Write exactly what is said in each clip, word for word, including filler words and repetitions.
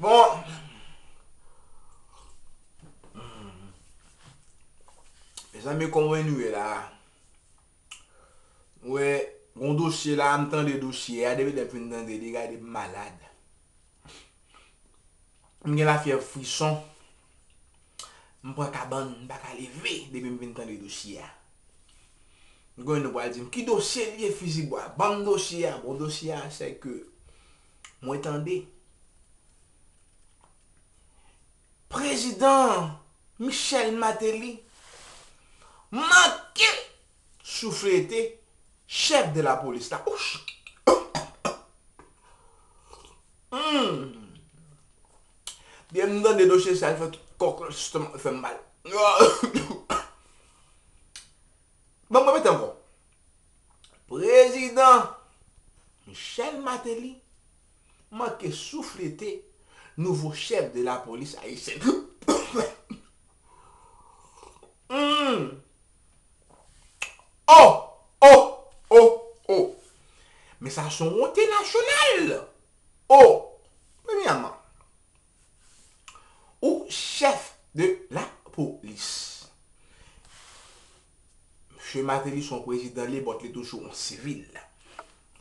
Bon, mezanmi, kòman nou ye la? Ou wè, gon dosye la, m tande dosye a, depi lè m fin tande li, gade m malad. M gen lafyèv, frison. M pran kabann, m pa ka leve depi m fin tande dosye a. Gen nou pral di m, "Ki dosye l ye, fizi bwa? Ban m dosye a." Bon, dosye a, se ke mwen tande Prezidan Michel Martelly manke souflete chèf de lapolis la. Ouch! Hmm. Byen m tande dosye sa, l fè tout kòk, lestomak fè m mal. Bon, mwen mete ankò. Prezidan Michel Martelly manke souflete nouvo chèf de lapolis ayisyèn. Hmm. Oh, oh, oh, oh. Men sa se yon wonte nasyonal. Oh, premyèman, ou chèf de lapolis. Mesye Martelly se yon prezidan, li, but li toujou yon sivil.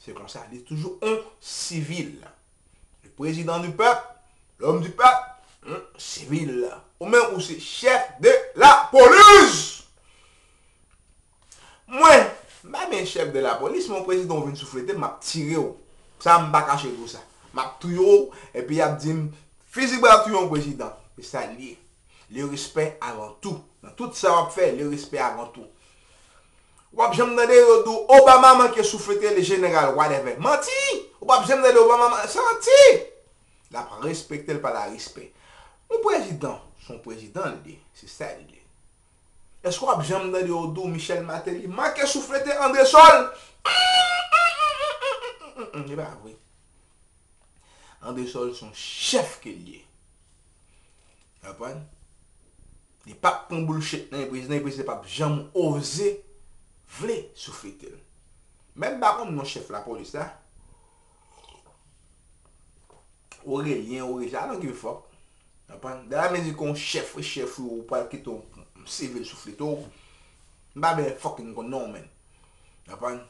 Se konsa, li toujou yon sivil. Le président du peuple, l'homme du peuple, yon sivil. Ou menm, ou se chèf de lapolis. Mwen, m pa byen chèf de lapolis, men yon prezidan ou vin souflete, m ap tire w. Sa, m pa kache di w sa. M ap touye w, epi y ap di m, "Fizi bwa touye yon prezidan." Se sa l ye. Le respect avant tout. Nan tout sa w ap fè, le respect avant tout. W ap janm tande yo di w, "Obama manke souflete le jeneral, whatever." Manti! Ou p ap janm tande Obama man-, santi! L ap respekte l pa la respè. Yon prezidan, se yon prezidan l ye. Se sa l ye. Èske w ap janm tande yo di w Michel Martelly manke souflete André Sol? Se pa vre. André Sol se yon chèf ke l ye. Konprann? Li p ap pran bullshit nan, prezidan, prezidan p ap janm oze vle souflete l. Men m pa konn non chèf lapolis la. Orelyen, Orelyen, I don't give a fuck. Konprann? Dans la mesure ke yon chèf, chèf ou, ou pral kite yon sivil souflete w, m pa byen fucking konn non, man. Konprann?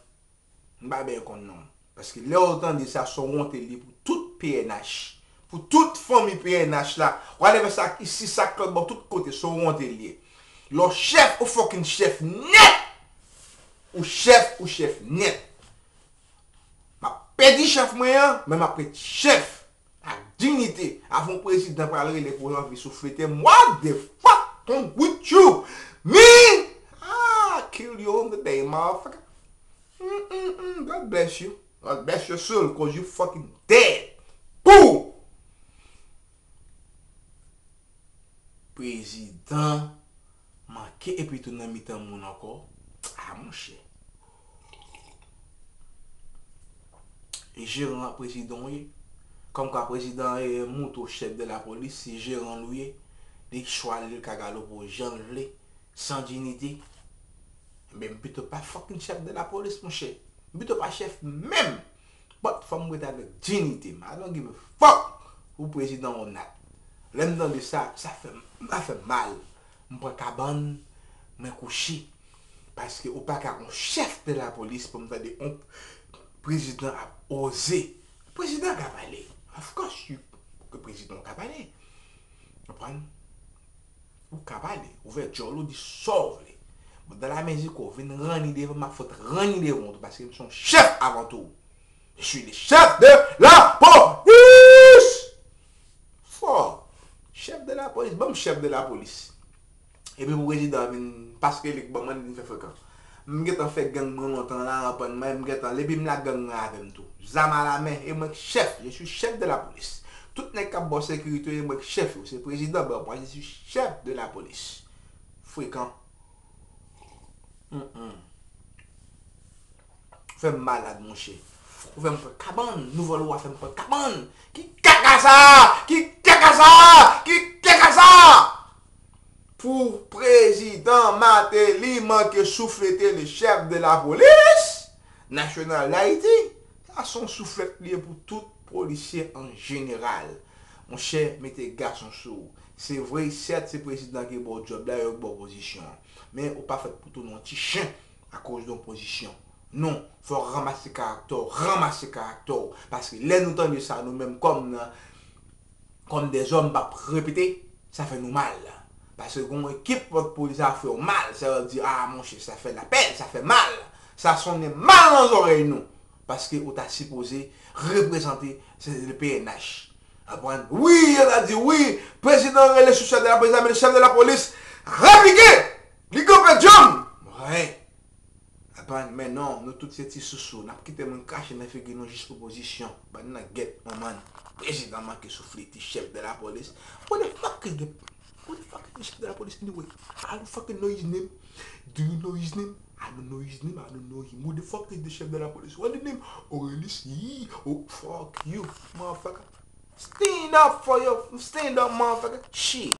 M pa byen konn non. Paske lè w tande sa, se yon wonte li pou tout P N H. Pou tout fanmi P N H la. Whatever sa, isi, sa, k lòt bò, tout kote, se yon wonte li ye. Lè w chèf, ou fucking chèf nèt! Ou chèf, ou chèf nèt. M ap pèdi chèf mwen an, men m ap ret chèf. Ak diyite. Avan yon prezidan pral rele pou l anvi souflete m. What the fuck wrong with you? Me? Ah, kill you on the day, motherfucker. Mm-mm-mm. God bless you. God bless your soul, 'cause you fucking dead. Pou! Prezidan manke epi tou nan mitan moun ankò. Ah, monchè. E jeran prezidan w ye. Kòmkwa prezidan e mouto chèf de lapolis, se jeran l ou ye. Li chwazi l ka gade w pou jan l vle, san diyite. Ebyen, m pito pa fucking chèf de lapolis, monchè. M pito pa chèf menm. But fò m ret avèk diyite m. I don't give a fuck pou prezidan ou not. Lè m tande sa, sa fè m, sa fè m mal. M pran kabann, mwen kouche. Paske ou pa ka yon chèf de lapolis pou m tande yon prezidan ap oze. Prezidan ka pale. Of course, you, ke prezidan ou ka pale. Konprann? Ou ka pale, ouvè djòl ou, di sa w vle. Bon, dans la mesure ke w vin ranni devan m, m ap fout ranni devan w tou, paske m se yon chèf avan tou. Je suis le chef de la police! Fò! Chèf de lapolis, ban m chèf de lapolis. Epi pou prezidan vin, paske li k ban mwen, li vin fè frekan. M gentan fè gang mwen lontan la, anpann mwen, m gentan, epi m la gang mwen avè m tou. Zam alamen, e mwen k chèf, je suis chef de la police. Tout nèg k ap ba w sekirite yo, e mwen k chèf yo. Se prezidan, ben, mwen, je suis chef de la police. Frekan. Mm-mm. Fè m malad, monchè. Ou fè m pran kabann, nouvo lwa fè m pran kabann. Ki kaka sa? Ki kaka sa? Ki kaka sa? Pou prezidan Martelly manke souflete le chèf de la polis nasyonal d Ayiti, sa se yon souflèt li ye pou tout polisye an jeneral. Monchè, mete gason sou ou. Se vre, sèt, se prezidan ki ba w djòb la, yo ki ba w pozisyon an. Men ou pa fèt pou tounen yon ti chen akoz de yon pozisyon. Non, fò w ranmase karaktè w, ranmase karaktè w. Paske lè nou tande sa, nou menm kòm nan, kòm dèzòm, m p ap repete, sa fè nou mal. Paske gen yon ekip lòt polis a fè w mal, sa yo di, ah, monchè, sa fè lapèn, sa fè mal. Sa sonnen mal nan zòrèy nou. Paske ou ta sipoze reprezante se le P N H. Aprann? Wi, yo ta di, wi, prezidan rele sou chèf de la polis, men chèf de la polis replike. Li kanpe djanm. Wi. Aprann? Men non, nou tout se ti sousou. N ap kite moun krache nan figi nou jis pou pozisyon. Bann nan gèt manman n. Prezidan manke souflete chèf de la polis. What the fuck is the, what the fuck is the chèf de la polis anyway? I don't fucking know his name. Do you know his name? I don't know his name. I don't know him. Who the fuck is the chef de la police? What the name? Aurelis? Yee. Oh, fuck you, motherfucker. Stand up for your, stand up, motherfucker. Shit.